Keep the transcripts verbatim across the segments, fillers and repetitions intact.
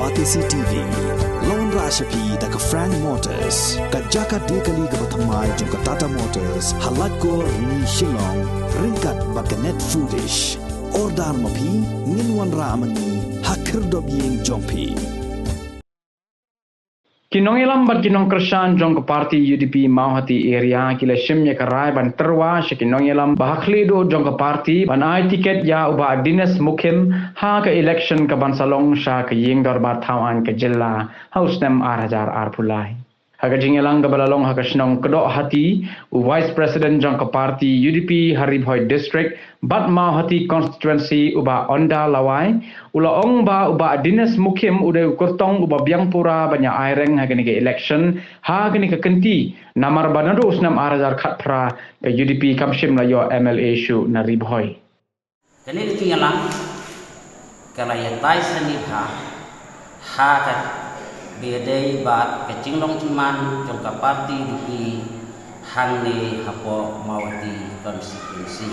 Batesi T V, la wanrah sha phi da ka Frank Motors, ka jaka die kali kaba thymmai jong ka Tata Motors, ha Laitkor, Rni, Shillong, ryngkat bad ka Net Foodish. Order ma phi, ngin wanrah ma ngi ha khyrdop ïing jong phi. Ki nongïalam bad ki nongkyrshan jong ka party U D P Mawhati area ki la shim ïa ka rai ban tyrwa sha ki nongïalam ba ha khlieh duh jong ka party ban ai tiket ïa u Bah Dinesh Mukhim ha ka election kaban sa long sha ka ïing dorbar thaw aiñ ka jylla ha u snem ar hajar arphew lai. Ha ka jingïalang kaba la long ha ka shnong Kdoh Hati, u Vice President jong ka party U D P ha Ri Bhoi District, bad Mawhati Constituency, u Bah Onda Lawai, u la ong ba u Bah Dinesh Mukhim u dei u kyrtong uba biang pura ban ïa aireng ha kane ka election, ha kane ka kynti, namar ba naduh u snem ar hajar khatphra ka U D P kam shym la ïoh M L A shuh na Ri Bhoi. Kane ka jingïalang ka la ïatai sani bha ha kaba ïadei bad ka jinglong jingman jong ka party U D P hangne hapoh Mawhati Constituency.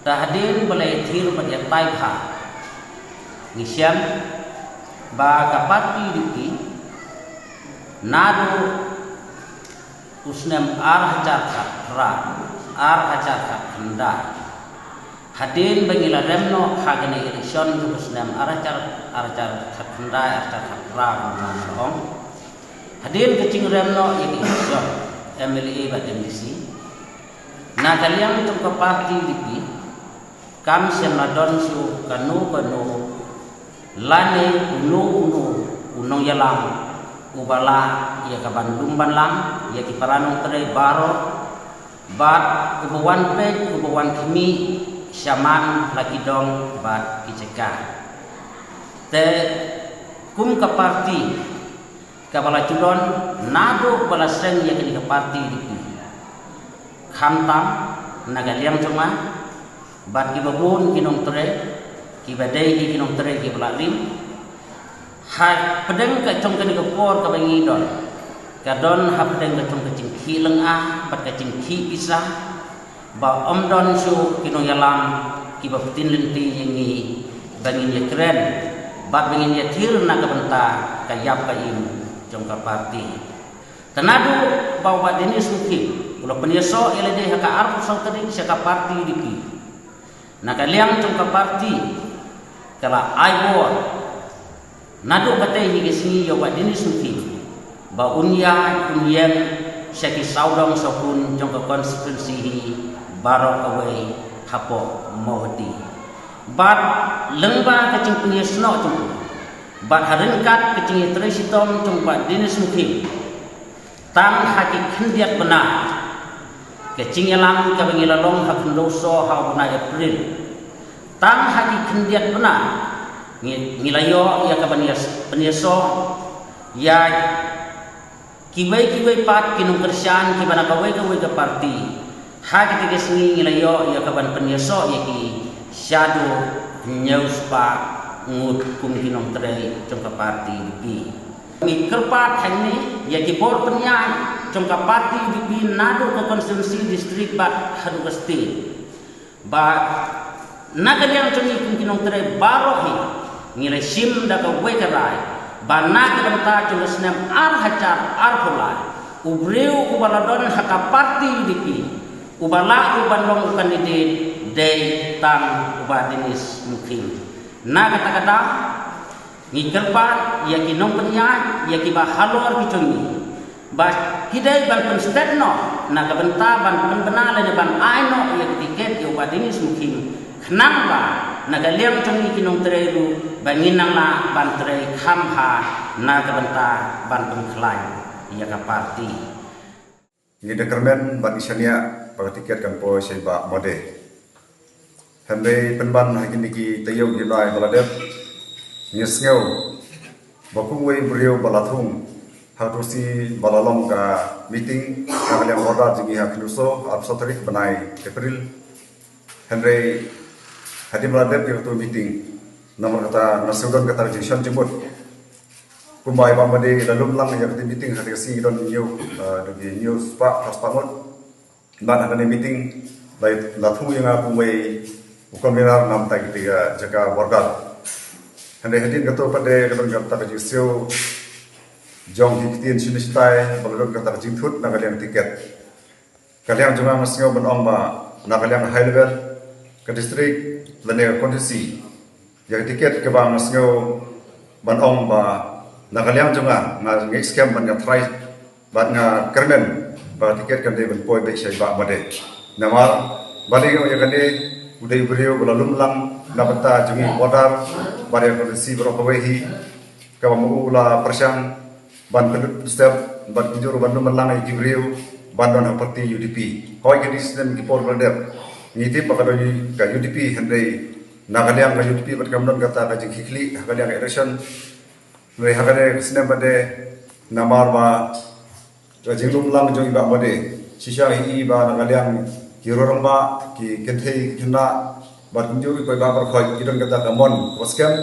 Te hadien ba la ïathir bad ïatai bha, ngi shem ba ka party U D P naduh u snem ar hajar khatphra, ar hajar khatkhyndai. Hadien ba ngi la rem noh ha kane election jong u snem ar hajar, ar hajar khatkhyndai, ar hajar khatphra, kumba nga la ong. Hadien ka jingrem noh ïa ka election M L A bad M D C, na ka liang jong ka party U D P, kam shym la don shuh kano kano lane uno uno u nongïalam uba lah ïa kaban lum ban lang ïa ki para nongtrei baroh, bad uba wan peit, uba wan khmih shaman la ki dong bad ki jaka. Te kum ka party kaba la ju don naduh ba la seng ïa kane ka party U D P, khamtam na ka liang jong nga bad kiba bun ki nongtrei, kiba dei hi ki nongtrei kiba la rim. Hapdeng ka jong kane ka por kaba ngi don, ka don hapdeng ka jong ka jingkhih lynga bad ka jingkhih pisa, ba ym don shuh ki nongïalam kiba pynlynti ïa ngi ba ngin ïakren bad ba ngin ïathir na ka bynta ka ïap ka im jong ka party. Te naduh ba u Bah Dinesh Mukhim u la pynïasoh ïa lade ha ka arphew saw tarik sha ka party U D P, na ka liang jong ka party ka la ai bor naduh katei hi ka sngi ïa u Bah Dinesh Mukhim ba un ïaid un ïeng sha ki sawdong sawkun jong ka constituency hi baroh kawei hapoh Mawhati. Bad lyngba ka jingpynïasnoh jong u bad ha ryngkat ka jingïatrei shitom jong u Bah Dinesh Mukhim, tang ha ki khyndiat bnai ka jingïalang kaba ngi la long ha Khynlowsaw ha u bnai April, tang ha ki khyndiat bnai ngi, ngi la ïoh ïa kaban ïas-, pynïasoh ïa kiwei kiwei pat ki nongkyrshan kiba na kawei kawei ka party. Ha kata ka sngi ngi la ïoh ïa kaban pynïasoh ïa ki shaduh hynñiew spah ngut kum ki nongtrei jong ka party U D P. Ngi kyrpad hangne ïa ki bor pynïaid jong ka party U D P naduh ka constituency, district bad haduh ka state, ba na ka liang jong ngi kum ki nongtrei baroh hi ngi la shim da kawei ka rai ba na ka bynta jong ka snem ar hajar arphew lai, u briew uba la don ha ka party U D P uba lah u ban long u candidate dei tang u Bah Dinesh Mukhim. Na kata ka daw ngi kyrpad ïa ki nongpynïaid, ïa kiba halor ki jong ngi, ba ki dei ban pynstet noh na ka bynta ban pynbna lane ban ai noh ïa ka tiket ïa u Bah Dinesh Mukhim, khnang ba na ka liang jong ngi ki nongtrei ruh ba ngin nang lah ban trei kham bha na ka bynta ban pynkhlaiñ ïa ka party. Ngi da kyrmen bad ngi shaniah ba ka tiket kan poi sha i Bah Mode. Hynrei pynban ha kine ki taïew ki bnai ba la dep, ngi sngew ba kum uwei u briew ba la thung ha u sngi ba la long ka meeting na ka liang border jong ngi ha Khynlowsaw, arphew saw tarik bnai April. Hynrei hadien ba la dep ïa katu ka meeting, namar kata nga sngew don kata ka jingshem jingmut. Kumba i Bah Mode i la lum lang ïa kata ka meeting ha kata ka sngi, don hynñiew, eh, don hynñiew spah, phra spah ngut. Bad ha kane ka meeting la, la thung ïa nga kum uwei u convener na bynta kata ka jaka border. Hynrei hadien kato pat de ka don kata ka jingsngew jong ki ktien shini shatai ba ka don kata ka jingthut na ka liang tiket. Ka liang jong nga nga sngew ban ong ba na ka liang high level, ka district lane ka constituency, ïa ka tiket kaba nga sngew ban ong ba na ka liang jong nga nga ngeit skhem ban ïa try bad nga kyrmen ba ka tiket kan dei ban poi beit sha i Bah Mode. Namar balei nga ong ïa kane, u dei u briew ba la lum lang na bynta jong i border bad ïa ka constituency baroh kawei hi, kaba ma u la pyrshang ban pynlut step ban kynjur ban lum lang ïa ki briew ban don ha party U D P. Hooid, ka dei snem ki por ba la dep ngi tip ba ka don ka U D P, hynrei na ka liang ka U D P bad kam don kata ka jingkhihkhlieh ha ka liang ka election. Hynrei ha kane ka snem pat de namar ba ka jinglum lang jong i Bah Mode, shisha hi i ba na ka liang ki rurang ba ki kynthei ki khynnah bad kumjuh i Bah Barkhoi ki don kata ka mon kaba skhem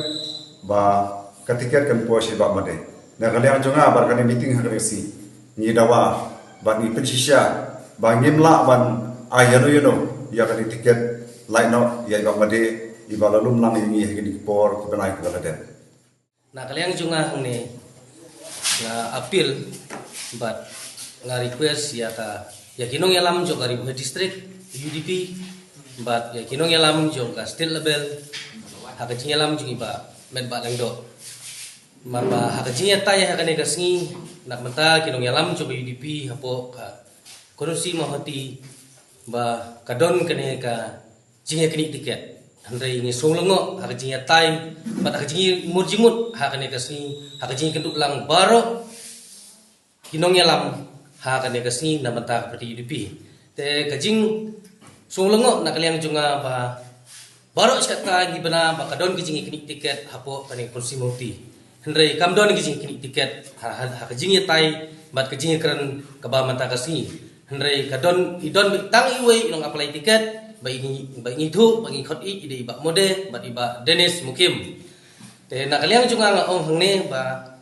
ba ka tiket kan poi sha i Bah Mode. Na ka liang jong nga bad kane meeting ha kane ka sngi ngi dawa bad ngi pynshisha ba ngim lah ban ai ïano ïano ïa kane tiket lait noh ïa i Bah Mode, i ba la lum lang ïa ngi ha kine ki por ki bnai kiba la dep. Na ka liang jong nga hangne nga appeal bad nga request ïa ka, ïa ki nongïalam jong ka Ri Bhoi District U D P bad ïa ki nongïalam jong ka state level ha ka jingïalam jong i Bah Metbah Lyngdoh. Namar ba ha ka jingïatai ha kane ka sngi na ka bynta ki nongïalam jong ka U D P hapoh ka constituency Mawhati ba ka don kane ka jingïaknieh tiket. Hynrei ngi sngewlyngngoh ha ka jingïatai bad ha ka jingmut jingmut ha kane ka sngi, ha ka jingïakynduh lang baroh ki nongïalam ha kane ka sngi na bynta ka party U D P. Te ka jingsngewlyngngoh na ka liang jong nga ba baroh shi katta ngi bna ba ka don ka jingïaknieh tiket hapoh kane ka constituency Mawhati. Hynrei kam don ka jingïaknieh tiket ha, ha, ha ka jingïatai bad ka jingïakren kaba mynta ka sngi. Hynrei ka don, i don tang iwei i nong apply tiket ba i, ba i ngi thuh, ba i ngi khot i, i dei i Bah Mode bad i Bah Dennis Mukhim. Te na ka liang jong nga nga ong hangne ba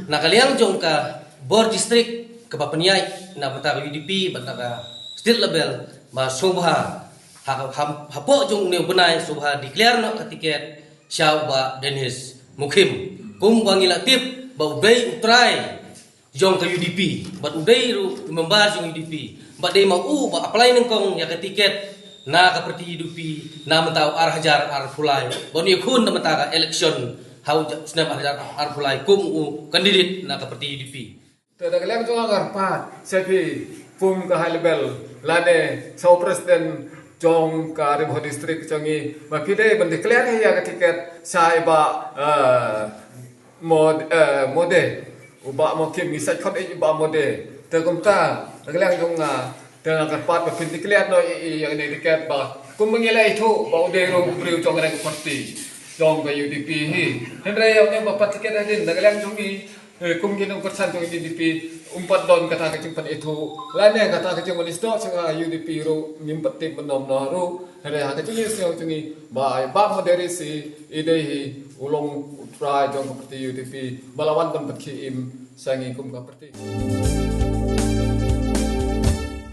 na ka liang jong ka bor district kaba pynïaid na bynta ka U D P bad na ka state level ba sngewbha ha, ha, hapoh jong une u bnai sngewbha declare noh ka tiket sha u Bah Dennis Mukhim. Kumba ngi la tip ba u dei u trai jong ka U D P bad u dei ruh u member jong U D P bad dei ma u ba apply nyngkong ïa ka tiket na ka party U D P na bynta u ar hajar arphew lai ban ïakhun na bynta ka election ha u snem ar hajar arphew lai kum u candidate na ka party U D P. Te na ka liang jong nga nga kyrpad sha phi kum ka high level lane sha u president jong ka Ri Bhoi District jong ngi ba phi dei ban declare ïa ka tiket sha i Bah, eh, Mod-, eh, Mode. U Bah Mukhim, ngi sa khot i Bah Mode. Te kumta na ka liang jong nga te nga kyrpad ba phin declare noh ïa, ïa, ïa kane tiket ba kumba ngi la ithuh ba u dei ruh u briew jong kane ka party jong ka U D P hi. Hynrei ïa une ba pat tiket hadien na ka liang jong ngi, eh, kum ki nongkyrshan jong U D P um pat don kata ka jingpynithuh lane kata ka jingwan isdok sha ka U D P ruh ngim pat tip mynno mynno ruh. Hynrei ha ka jingïasngew jong ngi ba i Bah Mode Rishi i dei hi u long u trai jong ka party U D P ba la wan ban pynkhie im sha ngi kum ka party.